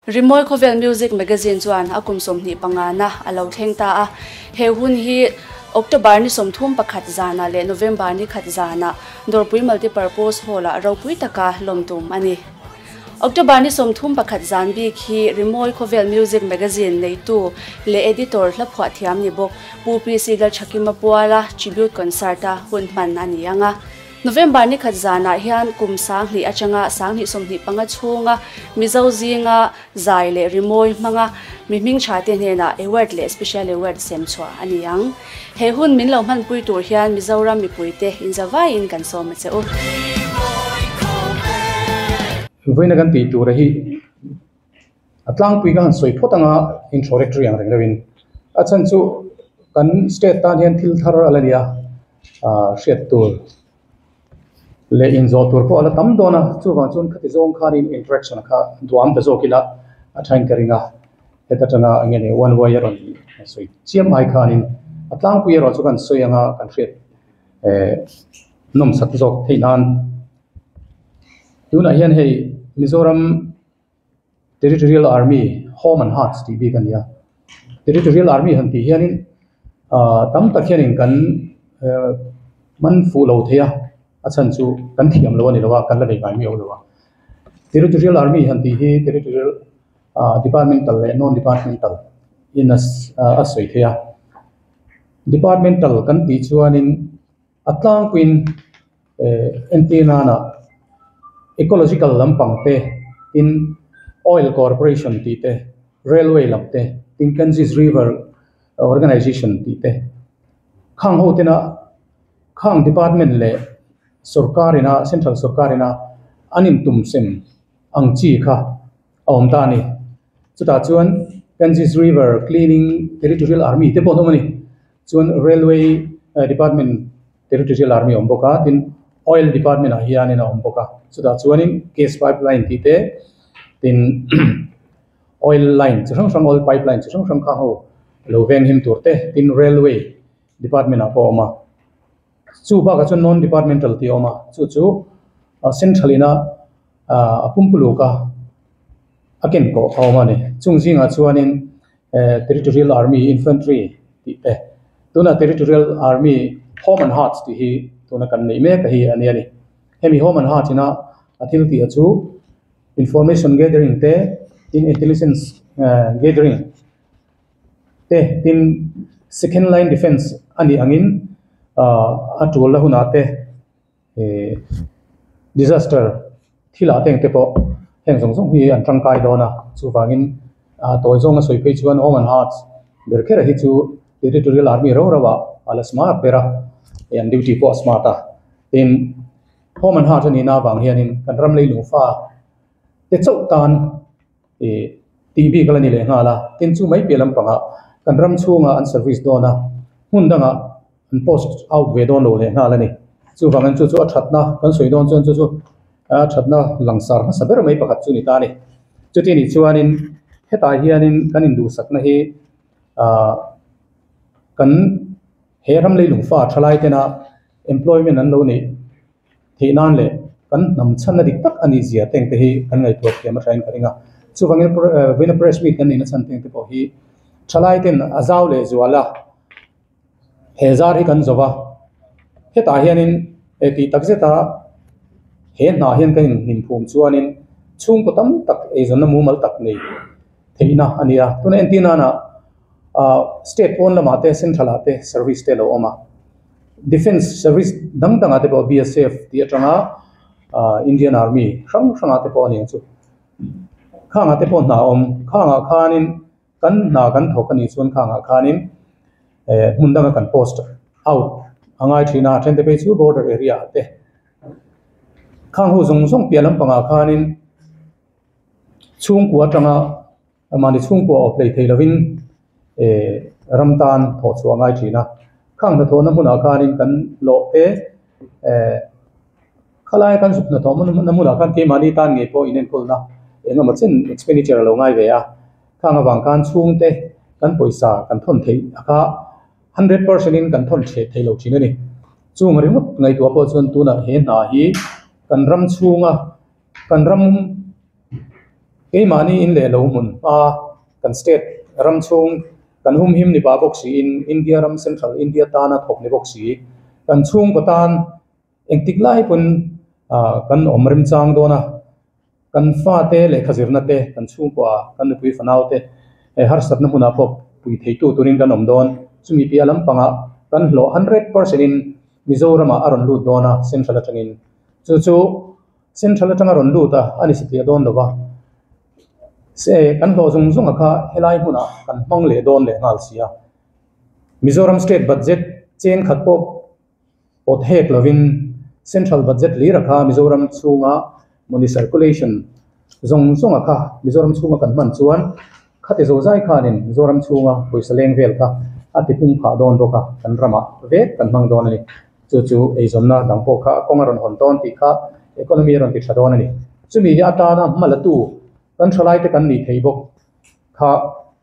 Rimawi Khawvel Music Magazine chuan a kum 25 na a lo thleng ta a, he hun hi October ni 31 zanah leh November ni 1 zanah Dawrpui Multipurpose Hall-ah ropui taka lawm tum a ni. October ni 31 zan bik hi Rimawi Khawvel Music Magazine neitu leh editor hla phuah thiam ni bawk Pu PC Lalthakima Puala Tribute Concert-a hun hman a ni ang a. November ni 1 zanah hian kum 2000 atanga 2025 chhunga Mizo zinga zai leh rimawi hmanga mi hming tha te hnenah award leh special award sem chhuah a ni ang. He hun min lo hmanpui tur hian Mizoram mipuite inzavaiin kan sawm a che u. Vawiina kan tih tur hi a tlangpui ka han sawi phawt anga introductory ang reng deuhin a chhan chu kan state tan hian thil thar a la ni a ah hriat tur leh inzawh tur pawh a la tam dawn a chuvang chuan khati zawng khanin interaction kha duam ta zawk ila a thain ka ring a heta tanga eng nge ni one way a rawn sawi chiam ai khanin a tlangpui erawh chu kan sawi anga kan hriat eh nawmsak zawk theih nan tunah hian hei Mizoram Territorial Army Home and Hearts tih bik a ni a Territorial Army han tih hianin ah tam tak hianin kan eh man fuh lo thei a a chhan chu kan thiam lo a ni lo a kan la nei ngai miau lo a Territorial Army han tih hi Territorial ah Departmental leh Non Departmental in a a sawi thei a Departmental kan tih chuanin a tlangpuiin eh entir nana ecological lampang te tin oil corporation tih te railway lam te tin Ganges river organization tih te khang ho tena khang department leh sorkar ina central sorkar ina an intum sem ang chi kha a awm ta a ni chutah chuan Ganges river cleaning territorial army te pawh an awm a ni chuan railway department Territorial Army a awm bawk a, tin Oil Department ah hianin a awm bawk a, chutah chuanin gas pipeline tih te tin oil line chi hrang hrang oil pipeline chi hrang hrang kha ho lo veng him tur te tin Railway Department ah pawh a awm a, chu bakah chuan Non Departmental tih a awm a, chu chu central ina ah a pumpuluk a a ken kawh a awm a ni, chung zingah chuanin eh Territorial Army Infantry tih te tunah Territorial Army Home and Hearts tih hi tuna kan neih mek a hi a nia ni hemi Home and Hearts ina a thil tih a chu information gathering te tin intelligence eh gathering te tin second line defence a nih angin ah a tul na hunah te. Ehh disaster thil ah te engte pawh heng zawng zawng hi an tangkai dawn a chuvangin ah tawi zawnga sawi phei chuan home and hearts ber kher hi chu territorial army rau rau ah a la smart ber a hei an duty pawh a smart a tin home and hearts a nihna avang hianin kan ram leilung fa te chauh tan ih tih bik a la ni leh nghal a tin chu mai piah lampangah kan ram chhungah an service dawn a hmun dangah. An post out ve dawn lo leh nghal a ni. Chuvangin chu chu a thatna kan sawi dawn chuan chu chu a thatna langsar hmasa ber mai pakhat chu ni ta a ni. Chuti nih chuanin hetah hianin kan induhsakna hi ah kan he ram leilung fa thalai tena employment an lo neih theih nan leh kan hnam chhanna dik tak a nih zia te engte hi kan ngaihtuah thiam a thain ka ring a. Chuvangin vawiina press meet kan neihna chhan te engte pawh hi thalai ten a zau leh zual a. He zar hi kan zo a, hetah hianin eh tih tak zeta he hnah hian kan inhnim phum chuanin chhungkaw tam tak eizawnna mumal tak nei theihna a ni a. Tuna entir nana ah state pawn lamah te central ah te service te a lo awm a, defence service dang dangah te pawh BSF tih atanga ah Indian Army hrang hrangah te pawh a ni ang chu. Khangah te pawh hna a awm, khangah khanin. Kan hna kan thawk a nih chuan khangah khanin eh hmun danga kan post out a ngai thin a, a then te phei chu border area ah te khang ho zawng zawng piah lampangah khanin chhungkua atanga mahni chhungkua awp hlei thei lovin eh ram tan thawh chhuah a ngai thin a, khang hnathawhna hmunah khanin kan lawh te eh Khalai kan zuk hnathawh na hmunah khan keimahni tan ngei pawh inenkawlna eng emaw chen expenditure a lo ngai ve a, khang avang khan chhungte kan pawisa kan thawn theih a kha 100% in kan thawn hreh thei lo thin a ni. Chung ringawt ngaihtuah pawh chuan tunah he hna hi kan ram chhunga kan ram. Keimahni in leh lo hmun hma kan state ram chhung kan humhim ni pah bawk siin India ram Central India tana thawk ni bawk si kan chhungkaw tan engtik lai pawn kan awm remchang dawn a, kan fate lehkha zirna te kan chhungkua kan nupui fanau te harsatna hmunah pawh pui theitu turin kan awm dawn. Chumi piah lampangah kan hlawh 100% in Mizoramah a rawn lut dawn a Central atangin. Chu chu Central atanga rawn lut a, a ni satliah dawn lo va. Se kan hlawh zung zung a kha helai hmunah kan hmang leh dawn leh nghal si a. Mizoram State Budget cheng khat pawh pawt hek lovin Central Budget lir a kha Mizoram chhunga money circulation zawng zawng a kha Mizoram chhunga kan hman chuan khati zozai khanin Mizoram chhunga pawisa leng vel kha a ti pung phah dawn bawk a, kan ramah vek kan hmang dawn a ni. Chu chu eizawnna dang pawh kha kawng a rawn hawn dawn tih kha economy a rawn ti tha dawn a ni. Chumi hi atana hma la tu kan thalaite kan nih theih bawk kha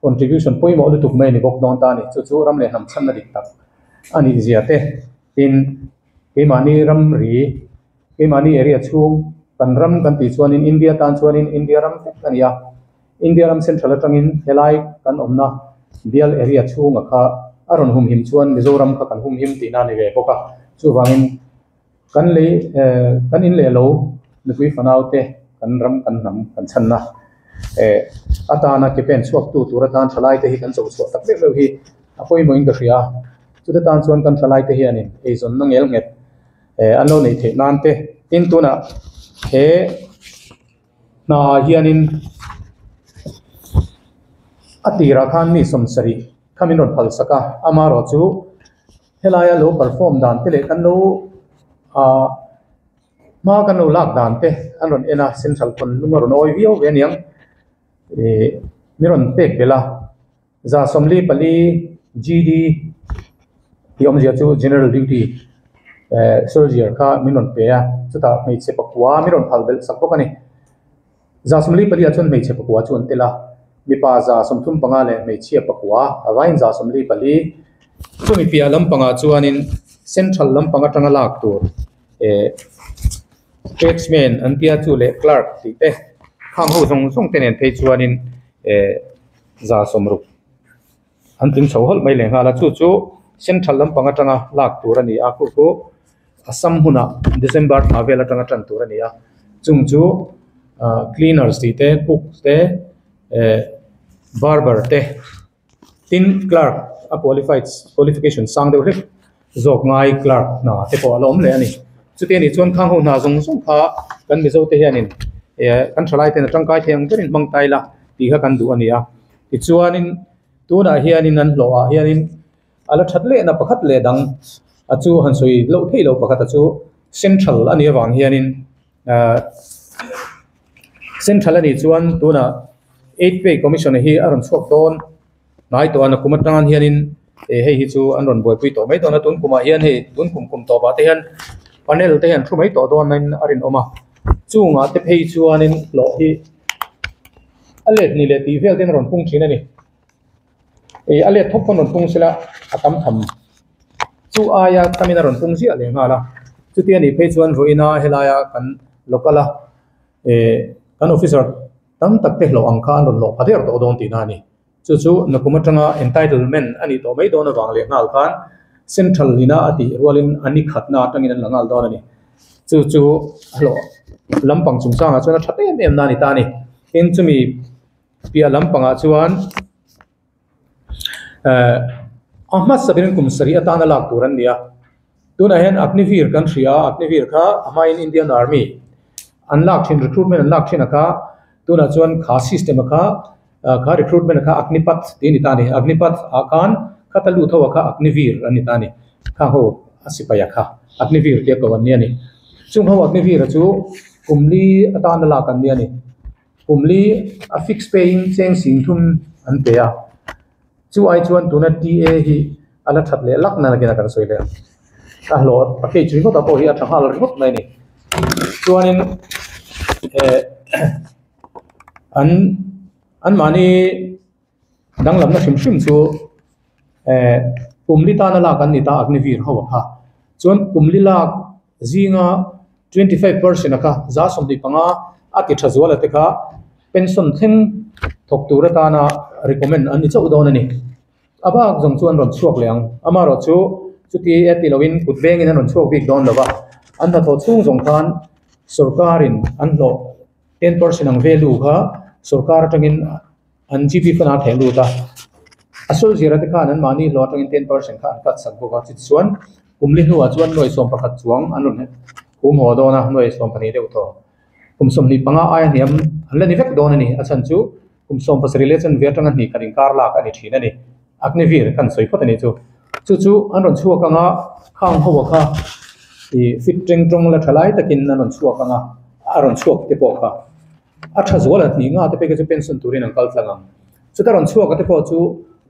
contribution pawimawh lutuk mai a ni bawk dawn ta a ni. Chu chu ram leh hnam chhanna dik tak a nih zia te tin keimahni ramri, keimahni area chhung kan ram kan tih chuanin India tan chuanin India ram vek a ni a. India ram central atangin helai kan awmna bial area chhunga kha a rawn humhim chuan Mizoram kha kan humhim tihna a ni ve bawk a. Chuvangin kan lei eh kan in leh lo nupui fanau te kan ram kan hnam kan chhanna eh atana ke pen chhuak tu tur atan thalai te hi kan cho chhuah tak vek vek hi a pawimawhin ka hria a. Chute tan chuan kan thalai te hianin eizawnna ngel nghet eh an lo neih theih nan te tin tunah he Hna ah hianin a tirah khan mi sawmsarih kha min rawn phal sak a, amaherawh chu helaia lo perform dan te leh kan lo ah hma kan lo lak dan te an rawn en a, central pawn lung a rawn awi viau ve aniang ih min rawn pek belh a, 144 GD tih awmzia chu general duty eh soldier kha min rawn pe a, chutah hmeichhe pakua min rawn phal belh sak bawk a ni. 144 ah chuan hmeichhe pakua chu an tel a, mipa 135 leh hmeichhia pakua a vaiin 144. Chumi piah lampangah chuanin central lampang atanga lak tur eh tradesman an tia chu leh clerk tih te khang ho zawng zawng te nen phei chuanin eh. 160 an tling chho hawlh mai leh nghal a, chu chu central lampang atanga lak tur a ni a, khu khu Assam hmunah December thla vel atanga tan tur a ni a, chung chu ah cleaners tih te cook te eh barber te tin clerk a qualified qualification sang deuh hlek zawk ngai clerk hna te pawh a la awm leh a ni. Chuti anih chuan khang ho hna zawng zawng kha kan Mizo te hianin eh kan thalai ten a tangkai thei ang berin hmang ta ila tih kha kan duh a ni a. Tichuanin tunah hianin an hlawhah hianin a la that lehna pakhat leh dang a chu han sawi loh theih loh pakhat a chu central a nih avang hianin ah central a nih chuan tunah eight pay commission hi a rawn chhuak dawn. Hnai tawh a nakum atang hianin eh hei hi chu an rawn buaipui tawh mai dawn a tun kumah hian hei tun kum kum tawpah te hian panel te hian thu mai tawh dawn in a rinawm a chungah te phei chuanin hlawh hi a let ni leh tih vel te hian a rawn pung thin a ni ih a let thawk pawn rawn pung sela a tam tham chu aia tamin a rawn pung ziah leh nghal a chuti anih phei chuan vawiina helaia kan local a eh kan officer tam tak te hlawh ang kha an rawn hlawh pha der tawh dawn tihna a ni. Chu chu nakum atanga entitlement a nih tawh mai dawn avang leh nghal khan central ina a tih rualin a ni khatna atangin an la nghal dawn a ni. Chu chu a hlawh lampang chungchangah chuan a tha em em na a ni ta a ni. Tin, chumi piah lampangah chuan eh a hmasa berin kum sarih atana lak tur an ni a. Tunah hian Agniveer kan hria a, Agniveer kha a hmain Indian Army an lak thin recruitment an lak thin a kha tunah chuan kha system a kha kha recruitment kha Agnipath tih a ni ta a ni. Agnipath ah khan khata lut ho a kha Agniveer an ni ta a ni. Kha ho a sipai a kha Agniveer tia ko an ni a ni. Chung ho Agniveer a chu kum li atana lak an ni a ni. Kum li a fix pay in cheng sing thum an pe a. Chu ai chuan tuna TA hi a la that leh lak na nakin a kan sawi leh ang. A hlawh package ringawt ah pawh hi a tha nghal ringawt mai a ni. Chuanin eh an anmahni danglamna hrim hrim chu eh kum li tana lak an ni ta Agniveer ho a kha. Chuan kum li lak zinga 25% a kha 25% a ti tha zual a te kha. Pension thleng thawk tur atana recommend an ni chauh dawn a ni. A bak zawng chu an rawn chhuak leh ang. Amaherawhchu chuti e ti loin kut vengin an rawn chhuak bik dawn lo va, an hnathawh chhung zawng khan sorkarin an hlawh 10% ang value kha sorkar atangin an GP fund ah a theh lut a. A soldier te khan an mahni hlawh atangin 10% kha an cut sak bawk a. Chutichuan kum li hnuah chuan nuai 11 chuang an rawn hum haw dawn a, nuai 12 deuh tawh. Kum 25 aia hniam an la ni vek dawn a ni. A chhan chu kum 17 leh chanve atanga hnih khat inkar lak a ni thin a ni. Agnivir kan sawi phawt a ni chu. Chu chu an rawn chhuak anga khang ho kha ih fit teng tawng la tha lai takin an rawn chhuak anga a rawn chhuak te pawh kha a tha zual a hnih nga te pek chu pension turin an kal tlang ang. Chuta rawn chhuak a te pawh chu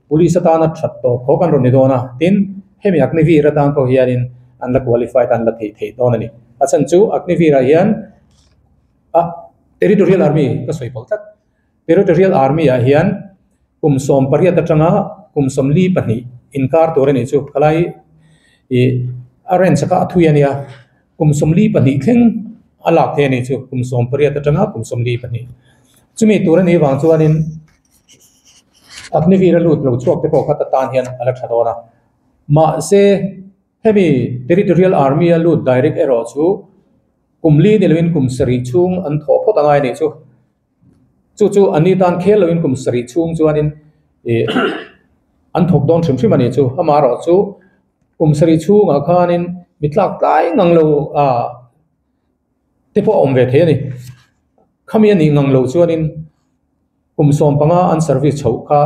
police atana that tawh khawk an rawn ni dawn a. Tin, hemi Agnivir atan pawh hianin an la qualified an la theih theih dawn a ni. A chhan chu Agnivir ah hian a Territorial Army ka sawi pawlh tlat. Territorial Army ah hian kum 18 atanga kum 42 inkar tur a nih chu. Khalai ih a range kha a thui a nia. Kum 42 thleng a lak thei a nih chu. Kum 18 atanga kum 42. Chumi tur a nih vang chuanin Agnivir a lut lo chhuak te pawh kha ta tan hian a la tha dawn a. Mahse hemi Territorial Army a lut direct erawh chu kum li ni loin kum 7 chhung an thawh phawt angai a nih chu. Chu chu an ni tan khel loin kum 7 chhung chuanin ih an thawk dawn hrim hrim a nih chu. Amaherawh chu kum 7 chhungah khanin mi tlak tlai ngang lo a te pawh a awm ve thei a ni. Khami a nih ngang lo chuanin kum 15 an service chhoh kha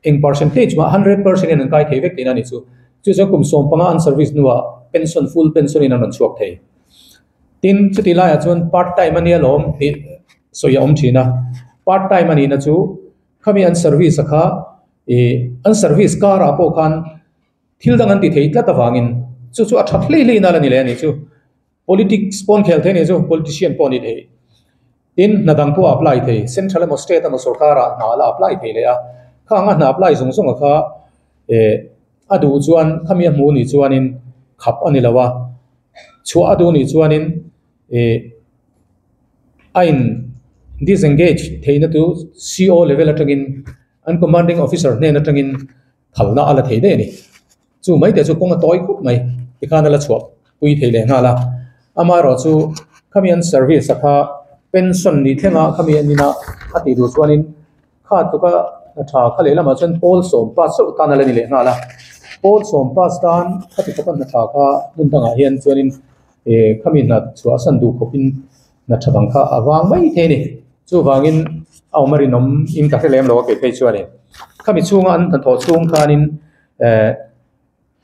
eng percentage mah 100% in an kai thei vek tihna a ni chu. Chu chuan kum 15 an service hnuah pension full pension in an rawn chhuak thei. Tin, chuti laiah chuan part time a nia lawm tih sawi a awm thin a. Part time a nihna chu khami an service a kha ih an service kar ah pawh khan thil dang an ti thei tlat avangin chu chu a that hlei hlei na la ni leh a nih chu. Politics pawn khel thei a nih chu, politician pawh a ni thei. Tin, hna dang pawh a apply thei. Central emaw state emaw sorkar ah hna la apply thei leh a. Khang a hna apply zawng zawng a kha eh a duh chuan khami a hmuh nih chuanin khap a ni lo a. Chhuah a duh nih chuanin ih a in disengage theihna chu CO level atangin an commanding officer hnen atangin phalna a la thei daih a ni. Chu mai te chu kawng a tawi khawp mai tikhan a la chhuah pui thei leh nghal a. Amaherawh chu khami an service a kha pension ni thlenga khami an ina a tih duh chuanin kha tluka tha kha lehlamah chuan pawl sawm pass chauh tan a la ni leh nghal a. Pawl sawm pass tan khati khawpa hna tha kha hmun dangah hian chuanin ih khami hna chhuah a san duh khawpin hna tha dang kha a vang mai thei a ni. Chuvangin a awm a rinawm in ka hre lem lo a kei phei chuanin khami chhunga an hnathawh chhung khanin eh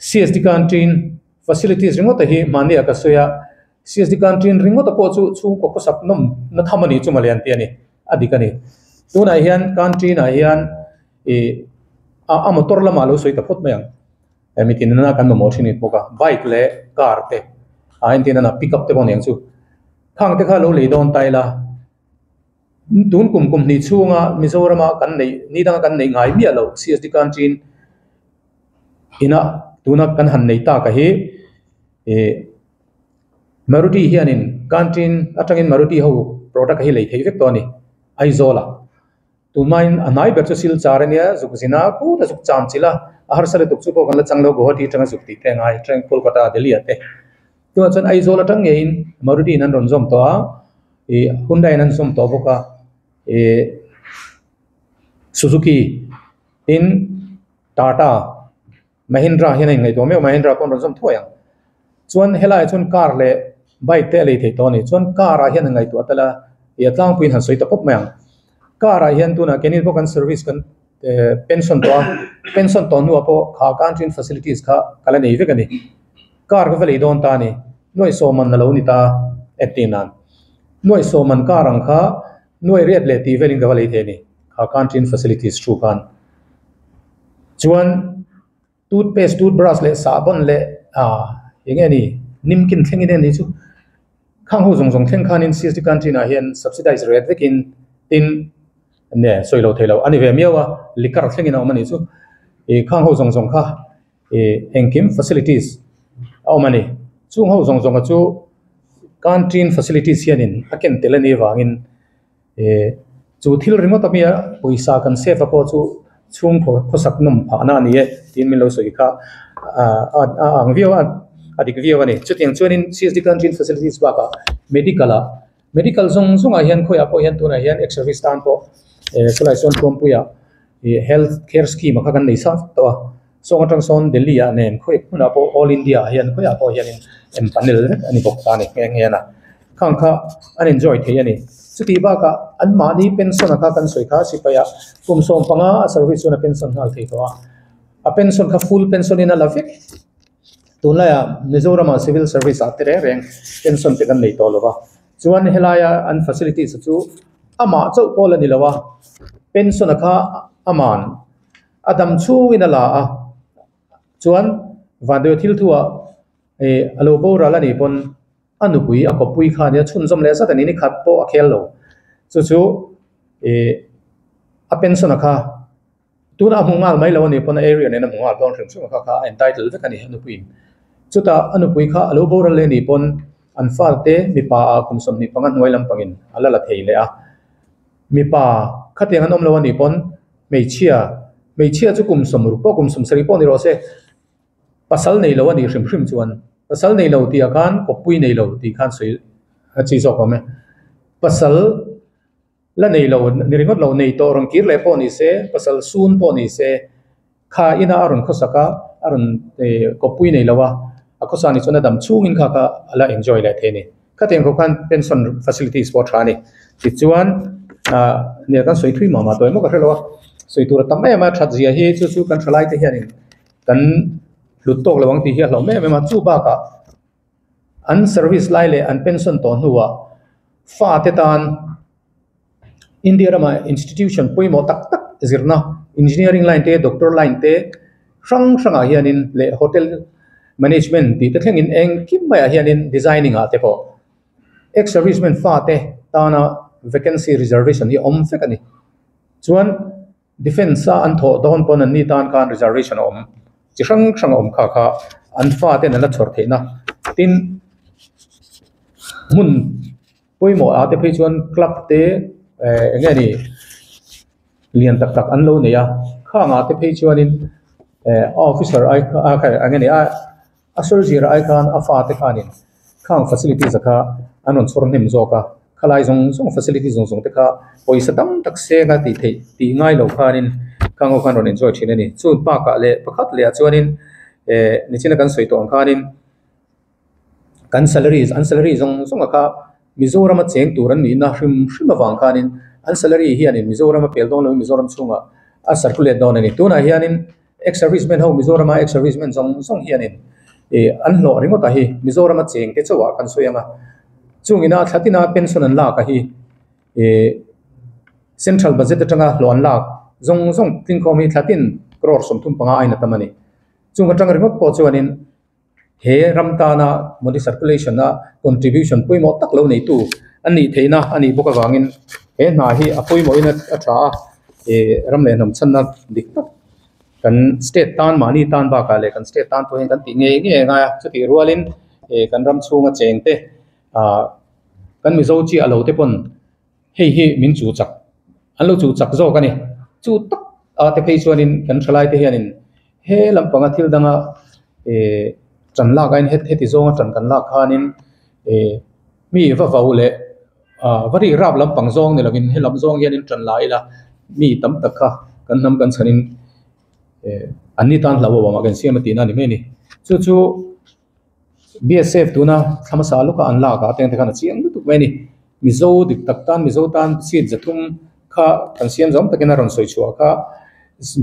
CSD canteen facilities ringawt te hi mahni ah ka sawi a, CSD canteen ringawt pawh chu chhungkaw khawsak nawm na tham a nih chu mawle an ti a ni, a dik a ni. Tunah hian canteen ah hian ih a a motor lamah lo sawi ta phawt mai ang, hemi tin nana kan mamawh thin a ni bawk a, bike leh car te ah entir nana pick up te pawh a ni ang chu, khang te kha lo lei dawn ta ila. Tun kum kum hnih chhunga Mizorama kan neih ni danga kan neih ngai miah loh CSD canteen ina tuna kan han nei tak a hi ih Maruti hianin canteen atangin Maruti ho product hi lei theih vek tawh a ni Aizawl ah tunhmain a hnai ber chu Silchar ania zuk zin a kut a zuk cham chilh a a harsa lutuk chu pawh kan la chang lo Guwahati atanga zuk tih te a ngai train Kolkata Delhi ah te tunah chuan Aizawl atang ngeiin Maruti in an rawn zawm tawh a. Ih Hyundai in an zawm tawh bawk a ih Suzuki tin Tata Mahindra hian a inngaihtuah meuh Mahindra pawh an rawn zawm thuai ang chuan helaiah chuan car leh bike te a lei theih tawh a ni chuan car ah hian a ngaihtuah tel a ih a tlangpuiin han sawi ta pawp mai ang car ah hian tunah keini pawh kan service kan eh pension tawh a pension tawh hnuah pawh kha canteen facilities kha ka la nei vek a ni car ka va lei dawn ta a ni. Nuai sawman a lo ni ta entir nan. Nuai sawman kar ang kha nuai riat leh tih velin ka va lei thei a ni. Kha canteen facilities thu khan. Chuan toothpaste, toothbrush leh sahbawn leh ah eng nge ni nimkin thlengin eng ni chu khang ho zawng zawng thleng khanin CSD canteen ah hian subsidize rate vekin tin ne sawi lo thei lo a ni ve miau a liquor thlengin a awm a nih chu. Ih khang ho zawng zawng kha ih engkim facilities a awm a ni chung ho zawng zawng a chu canteen facilities hianin a ken tel a nih avangin ih. Chu thil ringawt a mi a pawisa kan save a pawh chu chhungkaw khawsak nawm phahna a ni e tiin min lo sawi kha a a ang viau a a dik viau a ni. Chutiang chuanin CSD canteen facilities bakah medical ah medical zawng zawngah hian khawiah pawh hian tunah hian ex service tan pawh eh chulai sawn Thuampuia ih health care scheme a kha kan nei sa vek tawh a. Sawng atang sawn Delhi ah nen khawi hmunah pawh all India ah hian khawiah pawh hianin em panel vek a ni bawk ta a ni nghe nghe a. Khang kha an enjoy thei a ni. Chutih bakah anmahni pension a kha kan sawi kha sipai ah kum 15 a service chuan a pension nghal thei tawh a. A pension kha full pension in a la vek. Tunlaiah Mizoram ah civil service ah te reng reng pension te kan nei tawh lo va. Chuan helaia an facilities chu amah chauh pawh la ni lo a, pension a kha aman A dam chhungin a la a, chuan Vandeo thil thu ah ih a lo boral a nih pawn a nupui a kawppui kha nia chhunzawm leh zat a ni, ni khat pawh a khel lo. Chu chu ih a pension a kha tuna a hmu nghal mai lo a nih pawn a area nen a hmu nghal dawn hrim hrim a kha kha a entitle vek a ni a nupuiin. Chutah a nupui kha a lo boral leh a nih pawn an fate mipa ah kum 25 hnuai lampangin a la la thei leh a. Mipa khatiang an awm lo a nih pawn hmeichhia, hmeichhia chu kum 60 pawh kum 70 pawh ni rawh se, pasal nei lo a nih hrim hrim chuan pasal nei lo tih ah khan kawppui nei lo tih khan sawi a chi zawk awm e. Pasal la nei lo ni ringawt lo nei tawh rawn kir leh pawh ni se, pasal sun pawh ni se, kha ina a rawn khawsak a, a rawn kawppui nei lo a, a khawsa ni chuan a dam chhungin kha kha a la enjoy leh thei a ni. Khatiang khawp khan pension facilities pawh a tha a ni. Tichuan ah nia kan sawi thui mah mah tawh emaw ka hre lo a, sawi tur a tam em a, that zia hi chu chu kan thalai te hianin kan hlut tawk lo ang tih hi a hlauh em em a, chu bakah an service lai leh an pension tawh hnuah fate tan India rama institution pawimawh tak tak zirna engineering line te doctor line te hrang hrangah hianin leh hotel management tih te thlengin engkim maiah hianin designing ah te pawh ex servicemen fa te tana vacancy reservation hi a awm vek a ni. Chuan defence a an thawh dawn pawn an ni tan khan reservation a awm chi hrang hrang a awm kha kha an fa ten an la chhawr theihna tin hmun Pawimawh ah te phei chuan club te eh eng nge ni lian tak tak an lo nei a khang ah te phei chuanin eh a officer ai a kha eng nge ni a a soldier ai khan a fate khanin khang facilities a kha an rawn chhawr hnem zawk a khalai zawng zawng facilities zawng zawng te kha pawisa tam tak seng a tih theih tih ngai lo khanin khang ho khan rawn enjoy thin a ni chu bakah leh pakhat leh ah chuanin eh nichina kan sawi tawh ang khanin. Kan salary an salary zawng zawng a kha Mizoram a cheng tur an nihna hrim hrim avang khanin an salary hianin Mizoram a pel dawn lovin Mizoram chhungah a circulate dawn a ni. Tunah hianin ex servicemen ho Mizoram a ex servicemen zawng zawng hianin ih an hlawh ringawt a hi Mizoram a cheng te chauh ah kan sawi ang a, chungina thla tina pension an lak a hi ih central budget atanga hlawh an lak zawng zawng tlingkhawm hi thla tin crore 35 a in a tam a ni. Chung atang ringawt pawh chuanin. He ram tana money circulation a contribution pawimawh tak lo neitu a nih theihna a nih bawk avangin he hna hi a pawimawhin a tha a, ih ram leh hnam chhanna dik tak kan state tan mahni tan bakah leh kan state tan pawh hian kan tih ngei ngei a ngai a, chutih rualin ih kan ram chhunga cheng te ah kan Mizo chiah lo te pawn hei hi min chu chak an lo chu chak zawk a ni. Chu tak a te phei chuanin kan thalai te hianin he lampanga thil danga eh tan lak aiin heti zawnga tan kan lak khanin eh mi va vo leh ah va rik rap lampang zawng ni lovin he lam zawng hianin tan la ila mi tam tak kha kan hnam kan chhanin eh an ni tan hlauh awm ah kan siam a tihna a ni mai a ni. Chu chu BSF tuna thla hmasa lawka an lak ah te khan a chiang lutuk mai a ni. Mizo dik tak tan Mizo tan seat 300 kha kan siam zawng takin a rawn sawi chhuah kha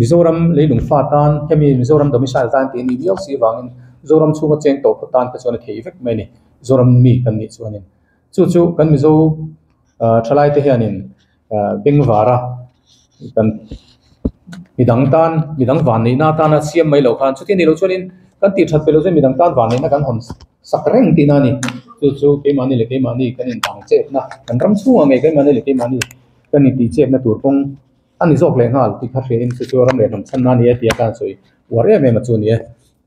Mizoram leilung fa tan hemi Mizoram domicile tan tih a nih viau si avangin Zoram chhunga cheng tawh phawt tan kha chuan a thei vek mai a ni. Zoram mi kan nih chuanin chu chu kan Mizo thalai te hianin bengvara kan midang tan midang van neihna atana siam mai loh khan chuti a nih loh chuanin kan tih that pe loh chuan midang tan van neihna kan hawn sak reng tihna a ni. Chu chu keimahni leh keimahni kan intang chetna kan ram chhungah ngei keimahni leh keimahni kan intih chetna tur kawng a ni zawk leh nghal tih kha hria in chu chu ram leh hnam chhanna a ni e tia khan sawi uar em em a chu a ni e.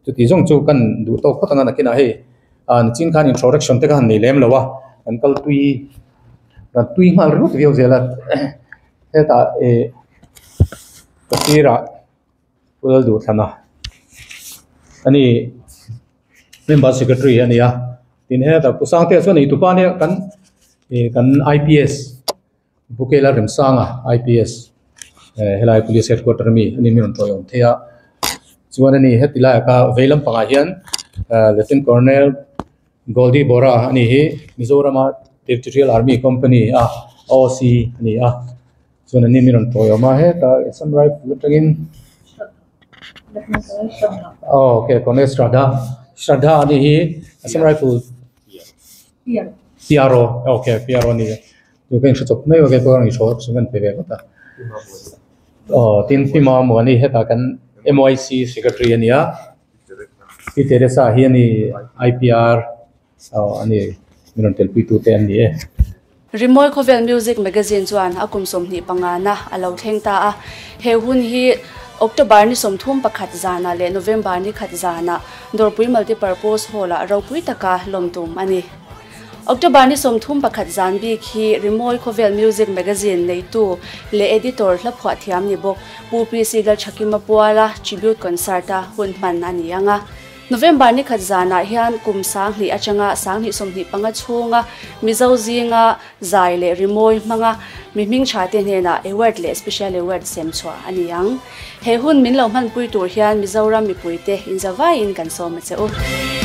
Chuti zawng chu kan duh tawk phawt ang a nakinah hei ah nichin khan introduction te kha han nei lem lo a kan kal tui kan tui nghal ringawt viau zel a. Hetah ih ka sirah Pu Lalduhthana a ni member secretary a ni a tin hetah Pu Sangtea chuan ei tupa nia kan ih kan IPS Pu Kela Remsanga IPS eh helai police headquarter ami a ni mi rawn tawiawm thei a chuan a ni heti laiah kha vei lampangah hian ah Lieutenant Colonel Goldie Bora a ni hi Mizorama Territorial Army Company a OC a ni a chuan an ni mi rawn tawiawm a hetah Assam Rifle atangin aw okay Colonel Shraddha Shraddha a ni hi Assam Rifle PRO okay PRO a ni a chu ka inhre chawp mai a keipawh ka inhre chawp an pe ve vat a aw tin Pi Mamuani hetah kan MYC Secretary a ni a. Pi Teresa hi a ni IPR aw a ni min rawn telpui tute an ni e. Rimawi Khawvel Music Magazine chuan a kum 25 na a lo thleng ta a. He hun hi October ni 31 zanah leh November ni 1 zanah Dawrpui Multipurpose Hall-ah ropui taka lawm tum a ni. October ni 31 zan bik hi Rimawi Khawvel Music Magazine neitu leh editor hla phuah thiam ni bawk Pu PC Lalthakima Puala Tribute Concert-a hun hman a ni ang a. November ni 1 zanah hian kum 2000 atanga 2025 chhunga Mizo zinga zai leh rimawi hmanga mi hming tha te hnenah award leh special award sem chhuah a ni ang. He hun min lo hmanpui tur hian Mizoram mipuite inzavaiin kan sawm a che u.